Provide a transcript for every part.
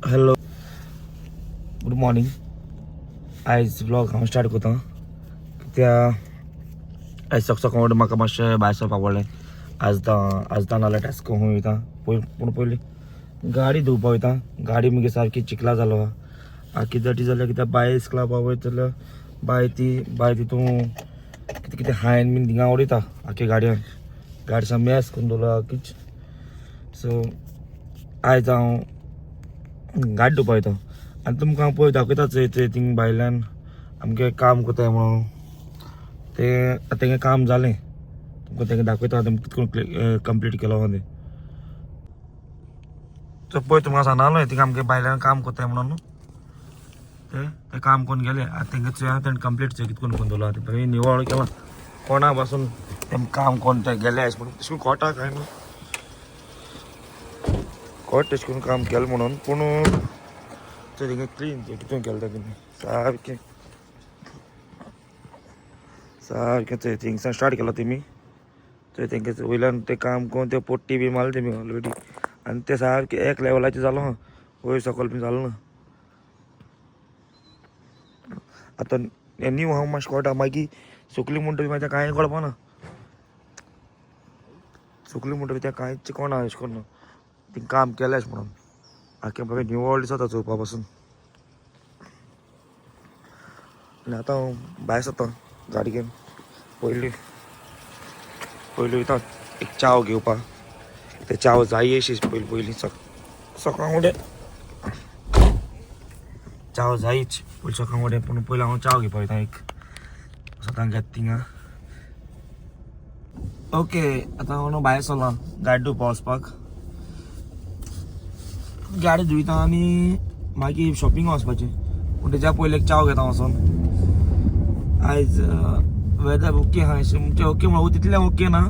Hello, good morning. आयज vlog हांव start करता कित्याक आयज सक सकाळ उठून म्हाका मातशें भायर सरपाक पडलें. आज आतां नाल्यार टॅस्को खंय वयता पयलीं, पूण पयलीं गाडी धुवपा वयता. गाडी मुगे सारकी चिखला जालो आहा. कितें ती जाल्यार कित्याक बाय क्लबा वयता जाल्यार बाय ती बाय तितून कितें कितें हायन बीन थिंगा उडयता आख्खे गाडयान. गाडी सामकी मेस करून दवरला किच. सो आयज हांव गाडी धुवपा वयता आनी तुमकां हांव पळय दाखयता चोय चोय थिंग भायल्यान आमगें काम करताय म्हणून तें आतां तेंगे काम जालें, तुमकां तेंगे दाखयता आतां कितको कंप्लीट केलो आहा तें. सो पळय तुमकां सांगलो थिंगा आमगे भायल्यान काम करताय म्हणून ते ते काम करून गेले. आतां तेंगे चोया तेणें कंप्लीट चोय कितकोन करून दवरलां तें. निवळ केलां कोणा पासून तें काम करून ते गेले अशें म्हणून तशें कोटा काय न्हू कोट तशें करून काम केलें म्हणून, पूण ते तेंगे क्लीन कितून केलें तें सारकें सारकें. चोय थिंगसान स्टार्ट केलो तेमी, चोय तेंगे वयल्यान तें काम करून ते पट्टी बी मारली तेमी ऑलरेडी आनी ते सारकें एक लेवलाचें जालो आहा, वयर सकयल बी जालो ना. आतां न्यू हांव मातशें कळटा, मागीर सुकली म्हणटकीर मागीर तें कांय कळपाना. सुकली म्हणटकीर तें कांयच कोणा अशें करून तें काम केलें अशें म्हणून आख्खें बरें निवळ दिसता चोवपा पासून. आनी आतां हांव भायर सरता गाडी घेवन. पयलीं पयलीं वयता एक च्याव घेवपाक, ते च्याव जाय अशी पयलीं पयलीं सकाळ फुडें च्याव जायच पयलीं सकाळ फुडें. पूण पयलीं हांव च्याव घेवपाक वयता एक सदां घेता थिंगा. ओके, आतां हांव न्हू भायर सरलां गाडी धुवपा वचपाक. गाडी धुयता आनी मागीर शॉपिंग वचपाचें, पूण तेज्या पयलीं एक च्याव घेता वचोन. आयज वेदर ओके आहा अशें, म्हणजे ओके म्हणून तितलें ओके ना,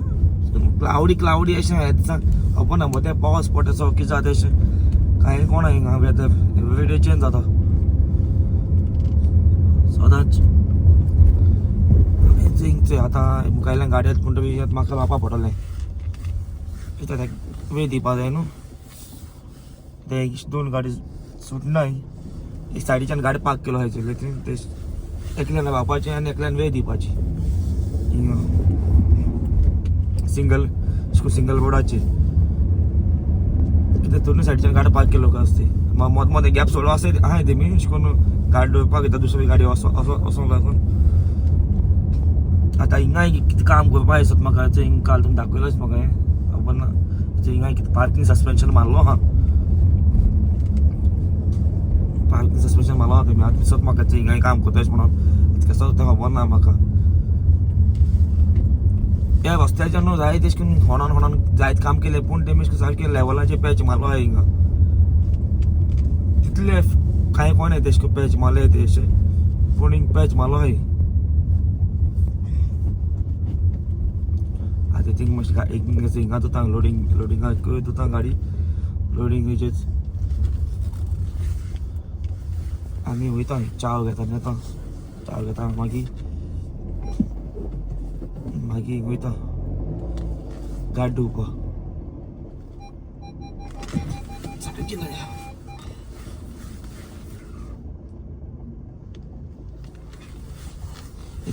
क्लावडी क्लावडी अशें आहा दिसा खबर ना तें पावस पडटा सो कितें जाता अशें कांय कोणा. हिंगा वेदर एवरीडे चेंज जाता सदांच. हिंग आतां मुखायल्यान गाडी येता म्हणटकीर म्हाका रावपा पडटलें, कित्याक वे दिवपा जाय न्हू. ते दोन गाडी सुटनाय, एक सायडीच्यान गाडी पार्क केलो आहा ते एकल्यान रावपाचें आनी एकल्यान वे दिवपाची. हिंगा सिंगल सिंगल रोडाचेर कित्याक दोनूय सायडीच्यान गाडी पार्क केलो आसता, मद मदें गॅप सोडलो आसा आहाय तेमी अशें करून गाडी दवरपाक येता दुसरी गाडी वचोंक लागून. आतां हिंगाय कितें काम करपा दिसत म्हाका, हिंग काल तुमकां दाखयलोच म्हाका हें खबर ना. हिंगाय कितें पार्किंग सस्पेन्शन मारलो आहा, पार्किंग सस्पेन्शन मारलो आहा तेमी. आतां दिसत म्हाका हिंगाय काम करता अशें म्हणून, कसो तें खबर ना म्हाका. त्या रस्त्याचेर न्हू जायत अशें करून होणोन होणोन जायत काम केलें, पूण तेमी अशें सारकें लेवलाचेर पॅच मारलो आहा हिंगा. तितले कांय कोण येता अशें करून पॅच मारले ते अशें, पूण हिंग पॅच मारलो आहा. आतां थिंग मातशें एक हिंगा धुता लोडींग लोडिंगाक धुता गाडी लोडींग हेजेच आनी वयता च्याव घेता येता च्याव घेता मागीर मागीर वयता गाडी धुवपा.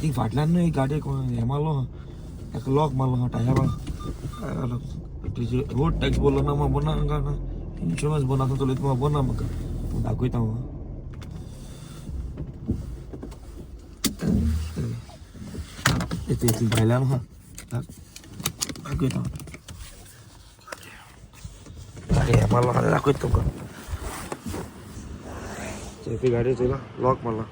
थिंग फाटल्यान न्हू एक गाडयेक हें मारलो एक लॉक मारलो टायराक, रोड टॅक्स बोललो ना म्हाका ना ना इन्शुरन्स बोना चलयता म्हाका बोना म्हाका पूण दाखयता हांव. इतली भायल्यान आहा दाखयता गाडी हें मारलो आहा दाखयता तुमकां. ती गाडी चोयला लॉक मारला,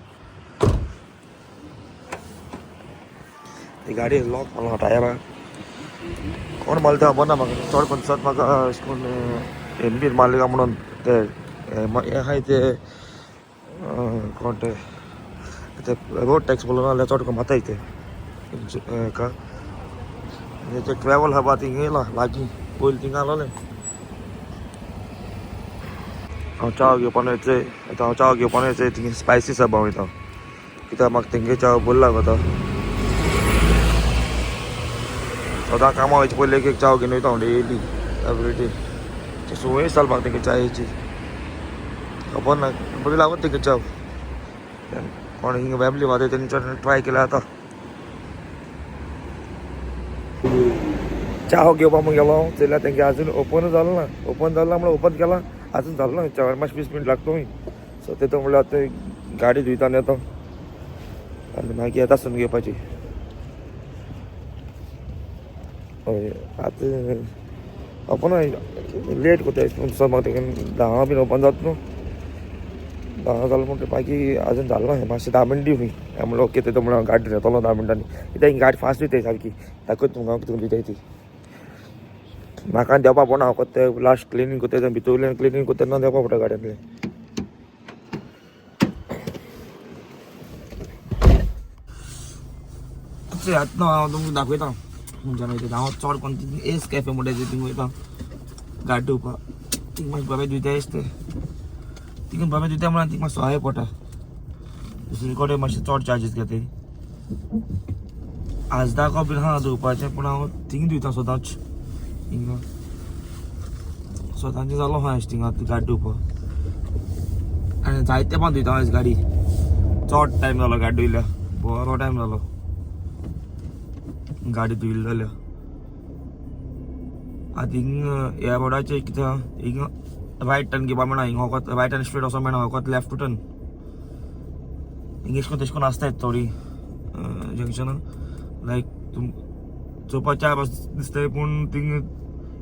ती गाडी लॉक मारला टायराक. कोण मारता तें खबर ना म्हाका, चड कोण दिसत म्हाका अशें करून हें मारले काय म्हणून ते हें आहाय ते कोण ते रोड टॅक्स बोललो ना जाल्यार चड कोण मारताय ते हेका. ते ट्रॅवल हबा थिंग येयला लागीं पयलीं थिंगा आसलोलें. हांव च्याव घेवपा वयचें, आतां हांव च्याव घेवपा वयचें थिंग स्पायसी सबा वयता कित्याक म्हाका तेंगे च्याव बरी लागता. सदां कामां वयचे पयलीं एक एक च्याव घेवन वयता हांव डेली एवरीडे. संवय जाल म्हाका तेंगे च्यायेची. खबर ना बरी लागत ती च्या. कोण हिंगा फॅमिली वादे तेंच्या ट्राय केला. आतां च्या घेवपा म्हूण गेलो चोयल्यार तेंगे अजून ओपनूच जालो ना. ओपन जालो ना म्हणल्यार ओपन केला अजून जालो ना. चार मातशें 20 मिनट लागतो सो तेतून म्हणल्यार आतां गाडी धुयता आनी येता आनी मागीर येता आसून घेवपाची. हय आतां ओपन लेट कोताय म्हाका तेंगे 10 बीन ओपन जाता न्हू. 10 जालें म्हणटकीर मागीर अजून जालें ना मातशें 10 मिनट दी खंय. हांवें म्हणलें ओके तेतून म्हणल्यार गाडी येतलो 10 मिनटांनी. कित्याक गाडी फास्ट दिताय सारकी दाखयता तुमकां हांव कितें दिताय ती. म्हाका देंवपा पडना हांव ते लास्ट क्लिनींग कोत्ता भितरल्यान क्लिनींग कोत्ता तेन्ना देंवपा पडटा गाडयेंतलें. आतां हांव तुमकां दाखयता खंयच्यान वयता हांव. चड कोण एस कॅफे म्हणटा थिंग वयता गाडी धुवपाक. थिंग मातशें बाबे धुयता ते थिंग बाबे धुयता म्हणल्यार थिंग मातसो सहाय पडटा. दुसरे कडेन मातशें चड चार्जीस घेताय. आजदाको बीन आहा धुवपाचें पूण हांव थिंग धुयता सदांच. हिंगा स्वताचे जालो आहा थिंगा गाडी धुवपाक. आनी जायते पण धुयता आयज गाडी. चड टायम जालो गाडी धुयल्या, बरो टायम जालो गाडी धुयली जाल्यार. आतां हिंग ह्या रोडाचेर कितें हिंग रायट टर्न घेवपा मेळना. हिंग वखत रायट आनी स्ट्रेट वचोंक मेळना, वखत लेफ्ट टर्न. हिंग एशें करून तशें करून आसताय थोडीं जंक्शनां लायक तुम चोवपाक चार दिसताय पूण थिंग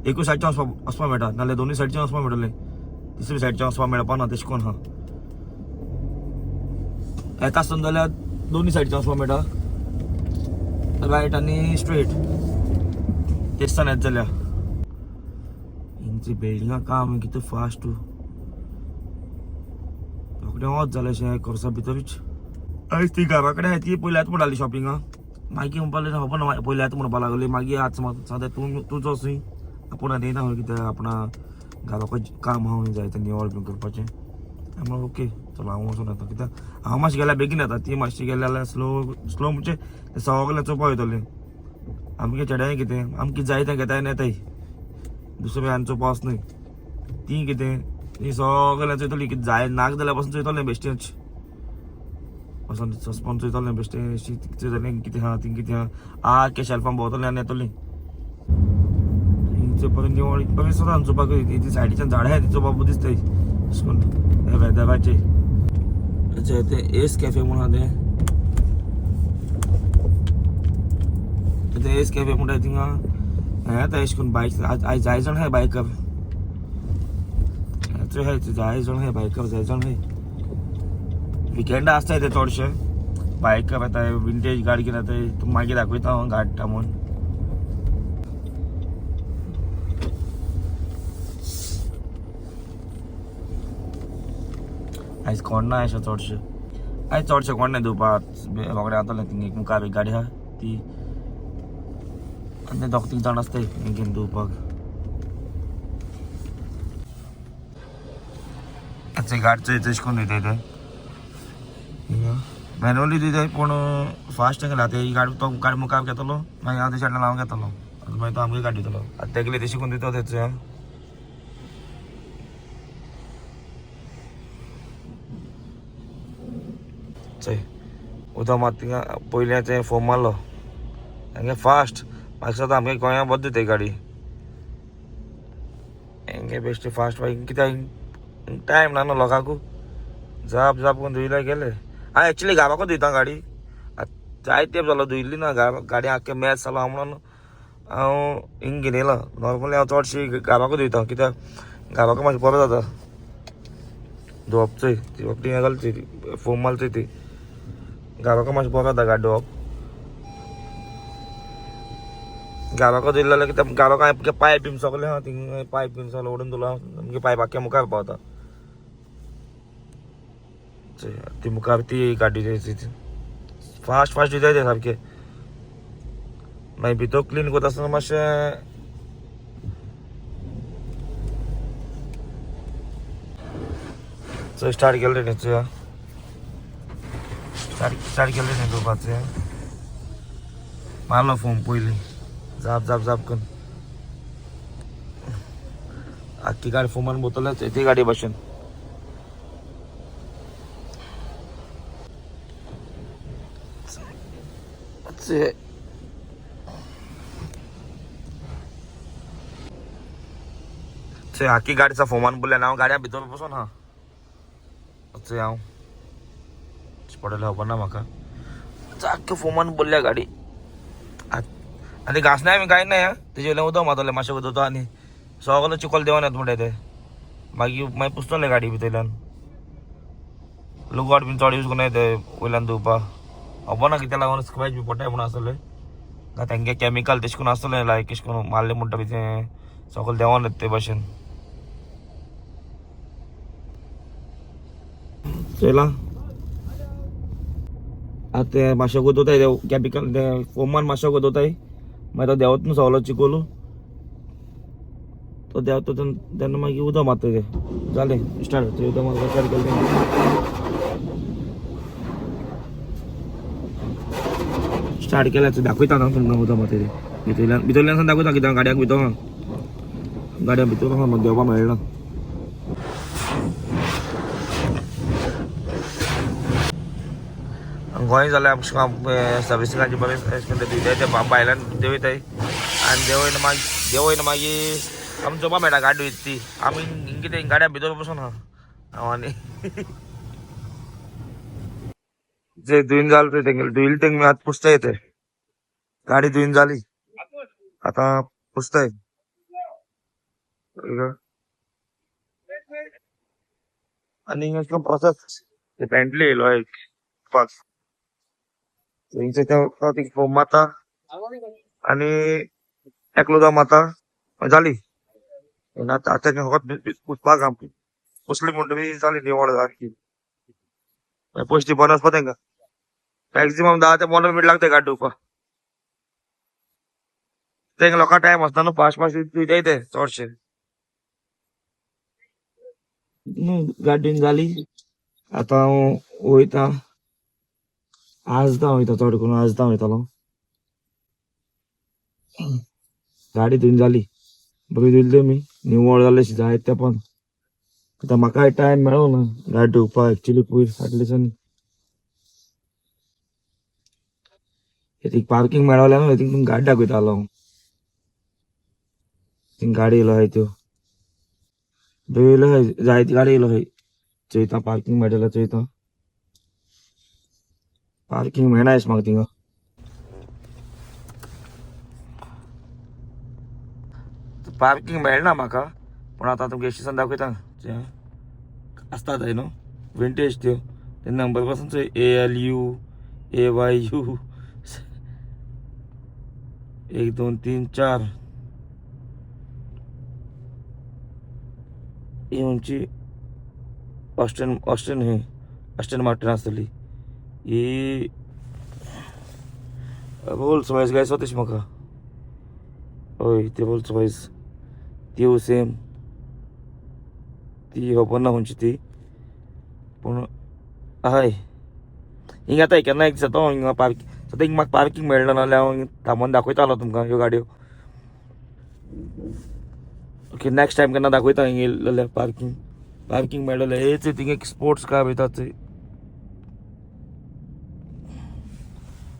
एकूय सायडच्यान वचपाक वचपाक मेळटा नाल्यार दोनूय सायडच्यान वचपाक मेळटलें. तिसरे सायडच्यान वचपाक मेळपा ना. तशें करून आहा येता आसतना जाल्यार दोनूय सायडच्यान वचपाक मेळटा, रायट आनी स्ट्रेट. तेच येत जाल्यार हिंगची बिल्डिंगा काम कितें फास्ट रोखडें वच जालें अशें कोर्सा भितरूच. आयज ती घरा कडेन आहाय ती पयली येता म्हणटाली शॉपिंगाक. मागीर म्हणपाक लागली खबर ना पयली येता म्हणपाक लागली. मागीर आज सांगता तूं तुजो सी आपूण आनी येना खंय कित्याक आपणा घराक काम आहा जाय तें निवळ बीन करपाचें. म्हणून ओके चलो हांव वचून येता. कित्याक हांव मातशें गेल्यार बेगीन येता, ती मातशी गेले जाल्यार स्लो स्लो म्हणजे ते सगळें चोवपाक वयतलें. आमगे चेड्यां कितें आमकां जाय तें घेताय आनी येताय, दुसरें आनी चोवपा वचनाय. ती कितें ती सगळें चोयतली कितें जाय नाक जाल्यार पासून चोयतलें बेश्टेंच वचोन सस्पोन चोयतलें बेश्टें चोयतलें कितें आहा थिंग कितें आहा आख्खे शेल्फान भोंवतलें आनी येतलीं. हिंग चोवपाक निवळ बरें दिसता चोवपाक. ती सायडीच्यान झाडां आहाय ती चोवपाक दिसताय अशें करून ह्या वेदराचेर. अच्छा तें एस कॅफे म्हूण आहा तें, तें एस कॅफे म्हणटा थिंगा हें येता अशें करून बायक. आयज जाय जाण आहाय बायकार आहाय, जाय जाण आहाय बायकार, जाय जाण आहाय. विकेंडा आसताय ते चडशे बायकार येताय, विंटेज गाडी घेवन येताय. तुमकां मागीर दाखयता हांव गाडटा म्हूण. आयज कोण ना अशें चडशें, आयज चडशें कोण ना धुवपाक. रोखडें जातलें. थिंग एक मुखार एक गाडी आहा ती आनी ते दोग तीग जाण आसताय बँकेन धुवपाक. आतां गाडी चोय तशें करून धुयताय ते मॅन्युअली दिताय पूण फास्ट गेला. आतां ही गाडी तो गाडी मुखार घेतलो मागीर हांव तेच्या हांव घेतलो आतां मागीर तो आमगे गाडी दितलो. आतां तेगेली तशें करून दिता तेच. चोय उदक मात थिंगा पयलीं तें फोम मारलो हांगे फास्ट. म्हाका दिसता आमगे गोंया बद्द दिताय गाडी हेंगे बेश्टे फास्ट. मागीर कित्याक टायम ना न्हू लोकांकू जाप जाप करून धुयल्या गेले. हांव एक्चुली गांवाकूच धुयता गाडी. जायते तेंप जालो धुयल्ली ना गाडी. आख्खे मॅच जालो हांव म्हणून हांव हिंग घेवन येयला. नॉर्मली हांव चडशी गांवाकूच धुयता कित्याक गांवाकूच मातशें बरो जाता धुवप. चोय ती रोखडी हें जाली ती फोम मारली चोय ती गांवाकूच मातशें बरो जाता गाडी धुवप. गांवाकूच धुयलें जाल्यार कित्याक गांवाक हांवें पायप बीन सगळें आहा थिंग पायप बीन सगळें ओडून दवरला आमगे पायप आख्खे मुखार पावता. ती मुखार ती गाडी फास्ट फास्ट दिताय ते सारके. मागीर भितर क्लीन करता आसतना मातशें चोय स्टार्ट केलें न्ही चोया स्टार्ट केलें न्ही धुवपाचें. मारलो फोम पयलीं जाप जाप जाप करून आख्खी गाडी फोमान भोंवतले ती गाडी भशेन. ते थंय आखी गाडीचा फोमान बोलल्या ना हांव गाडया भितर बसून हा थंय हांव पडलें खबर ना म्हाका. आख्खे फोमान बोलल्या गाडी. आनी घांसनाय आमी कांय ना तेजे वयल्यान उदक मारतले मातशें उदक आनी सगलो चिकोल देंवन येता म्हणटा ते मागीर मागीर पुसतले गाडी भितरल्यान. लुगट बीन चड यूज करून ते वयल्यान धुवपाक खबर ना कित्याक लागून स्क्रॅच बी पडटाय म्हणून आसतले काय तेंगे केमिकल तशें करून आसतलें लायक कशें करून मारलें म्हणटा बी तें सगळें देंवन येता ते भाशेन. चोयलां आतां तें मातशें गोदोवताय तें केमिकल तें फोमान मातशें गोदोवताय मागीर तो देंवता न्हू सगलो चिकोल तो देंवता तेन्ना मागीर उदक मारता तें जालें स्टार्ट. उदक मारपाक स्टार्ट केलें स्टार्ट केलें दाखयता न्हू तुमकां उदक मारता तें भितरल्यान भितरल्यान सावन दाखयता कित्याक गाडयाक भितर आहा गाडया भितर आहा म्हाका देंवपाक मेळना. गोंय जाल्यार सर्विसिंगाचे बरें अशें ते भायल्यान देंवयताय आनी देंवयन मागीर देंवयन मागीर आमी चोवपा मेळटा गाडी धुयता ती. आमी कितें गाडया भितर बसून आहा हांव आनी जे धुयन जालें तें तेंगेलें धुयलें तेंगे आतां पुसताय ते गाडी धुयन जाली आतां पुसताय. आनी अशें करून प्रोसेस ते बेंटली येयलो एक पास थंयसर ते फोम मारता आनी एकलो उदक मारता जाली. आतां आतां फकत पुसपाक काम पुसली म्हणटकीर जाली निवळ सारकी. पयशे दिवपा वचपा तेंकां मॅक्झिमम 10 ते 15 मिनट लागता गाडी धुवपाक. तेंका लोकांक टायम आसता न्हू फास्ट फास्ट धुयताय ते चडशे. गाडी जाली आतां हांव वयता आजदां वयता चड करून आजदां वयतालो. गाडी धुवन जाली बरी धुयली तुमी निवळ जाली जाय ते पण. आतां म्हाकाय टायम मेळो ना गाडी धुवपाक एक्चुली पयर फाटल्या दिसांनी थिंग पार्कींग मेळोलें न्हू थिंग तुमकां गाडी दाखयतालो हांव. थिंग गाडी येयलो आहाय त्यो येयलो आहाय जायती गाडी येयलो आहाय. चोयता पार्कींग मेळटा जाल्यार चोयता पार्कींग मेळना अशें म्हाका थिंगा. पार्कींग मेळना म्हाका पूण आतां तुमकां स्टेशन दाखयता आसता थंय न्हू विंटेज त्यो ते नंबर पासून चोय ALU AYU 1 2 3 4 ही आमची ऑस्टन ऑस्टन हे ऑस्टन मार्टिन आसतली ही रोल्स रॉयस गायस तशी म्हाका. हय ती रोल्स रॉयस तीव सेम ती खबर ना खंयची ती पूण हय हिंगा आतां केन्ना एक दिसा हिंगा पार्क सद्या हिंगा म्हाका पार्कींग मेळना नाल्यार हांव थांबोवन दाखयतालो तुमकां ह्यो गाडयो. ओके नेक्स्ट टायम केन्ना दाखयता हिंगा येयले जाल्यार पार्कींग पार्कींग मेळ्ळें हेच थिंगा एक स्पोर्ट्स कार वयता थंय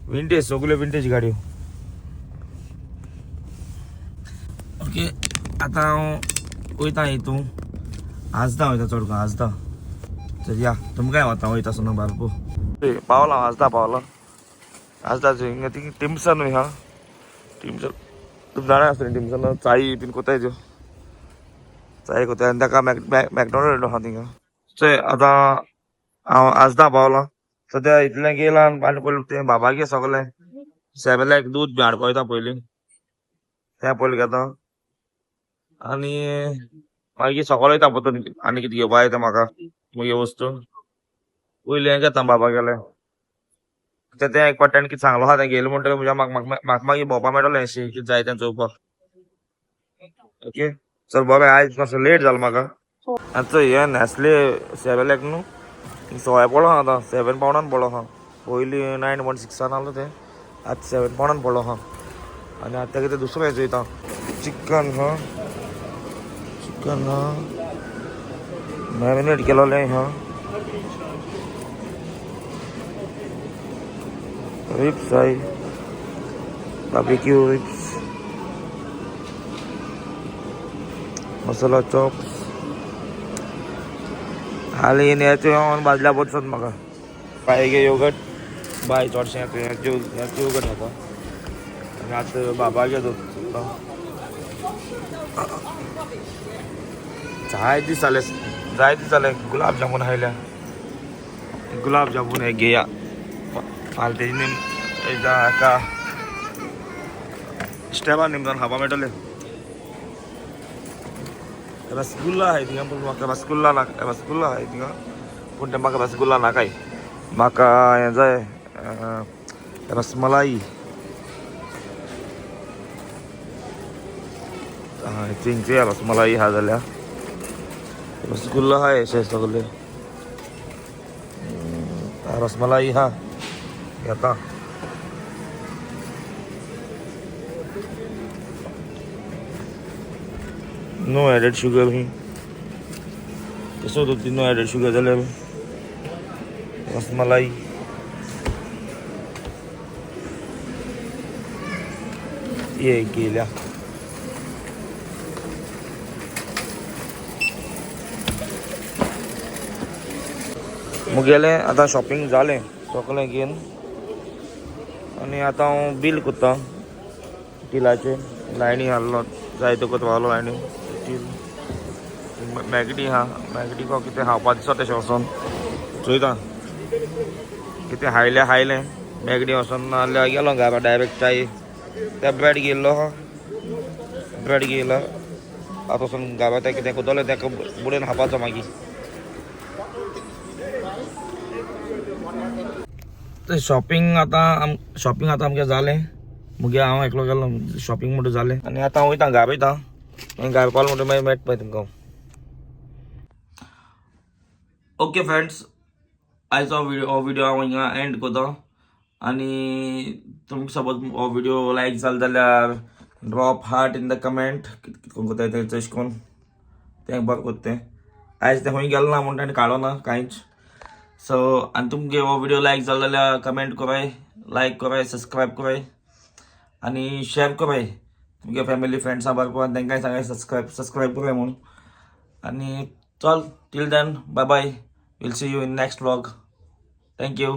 विंटेज सगल्यो विंटेज गाडयो. ओके आतां हांव वयता हितून आजदां वयता चड करून आजदां. चल या तुमकांय वता वयता आसतना बारपू पावला हांव आजदां पावला आजदां हिंगा थिंग टिमसन आहा टिमसन तुमी जाणा आसतलीं टिमसन चाय बीन कोताय त्यो चाय कोताय आनी ताका मॅकडॉनल्ड आहा थिंगा. चोय आतां हांव आजदां पावलां सद्या इतलें गेलां आनी पयलीं तें बाबागे सगलें सेवेलाक दूद बी हाडपा वयता पयलीं तें पयलीं घेता आनी मागीर सकयल वयता परतून आनी कितें घेवपा येता म्हाका मुगे वस्तू पयलीं हें घेता बाबा गेलें तें एक फावट ताणें कितें सांगलो आहा तें घेयलें म्हणटकीर म्हज्या म्हाका मागीर भोंवपा मेळटलें अशें कितें जाय तें चोवपाक. ओके चल बरें आयज मातसो लेट जालो म्हाका. आतां चोय हें नॅस्ले सेवेलॅक न्हू सवाय पडलो आहा आतां 7 पावंडान पडलो आहा. पयलीं 9.6 आहलो तें आतां 7 पावंडान पडलो आहा. आनी आतां कितें दुसरें चोयता चिकन हा चिकन हा मॅरिनेट केलोलें हा रिब्स आहाय. Barbecue ribs, masala chops. हाली हें भाजल्या वचत म्हाका. बाय गे योगट, बाय चडशें हें योगट खाता. आनी आतां बाबा गे दोत जाय दीस जाले, जाय दीस जाले गुलाब जामून खायल्या. गुलाब जामून हे घेया फाल्यां तेजी निम हाका स्टेपान निमतान खावपा मेळटले. रसगुल्ला आहाय थिंगा, पूण म्हाका रसगुल्ला नाका. रसगुल्ला आहाय थिंगा, पूण ते म्हाका रसगुल्ला नाकाय. म्हाका हें जाय, रसमलाई. थिंगची रसमलाई आहा जाल्यार रसगुल्ला आहाय अशें सगळे. रसमलाई आहा, घेता. नो एडेड शुगर ही कसो होती. नो एडेड शुगर जाल्यार रसमलाई ये गेल्या. मुगेलें आतां शॉपिंग जालें सगळें घेवन आनी आतां हांव बील करता. टिलाचेर लायनी हाडलो जाय तुका पावलो लायनी. टील मॅगडी आहा, मॅगडी को कितें खावपा दिसता तशें वचोन चोयता कितें हायलें हायलें मॅगडी वचोन, नाल्यार गेलो घरा डायरेक्ट. चाय त्या ब्रेड घेयल्लो आहा, ब्रेड घेयला. आतां वचोन घरा तें कितें करतलें तेका बुडोवन खावपाचो मागीर. ते शॉपिंग आतां, शॉपिंग आतां आमगें जालें. मुगे हांव एकलो गेलो शॉपिंग म्हणटा जालें आनी आतां हांव वयता घरा वयता. मागीर घरा पावलो म्हणटा मागीर मेळटा मागीर तुमकां. ओके फ्रेंड्स, आयचो हो व्हिडिओ हांव हिंगा एंड करता. आनी तुमकां सपोज हो व्हिडिओ लायक जालो जाल्यार drop heart in the comment. कितें कोण करता तें तशें करून तें बरें करता तें. आयज तें खंय गेलो ना म्हणटा आनी काडो ना कांयच. सो आनी तुमगे हो व्हिडिओ लायक जालो जाल्यार कमेंट कराय, लायक कराय, सबस्क्रायब कराय आनी शेअर कराय तुमगे फॅमिली फ्रेंड्सां बरोबर. तांकांय सांगाय सबस्क्रायब सबस्क्रायब कराय म्हणून. आनी चल, till then bye bye, will see you in next vlog. Thank you.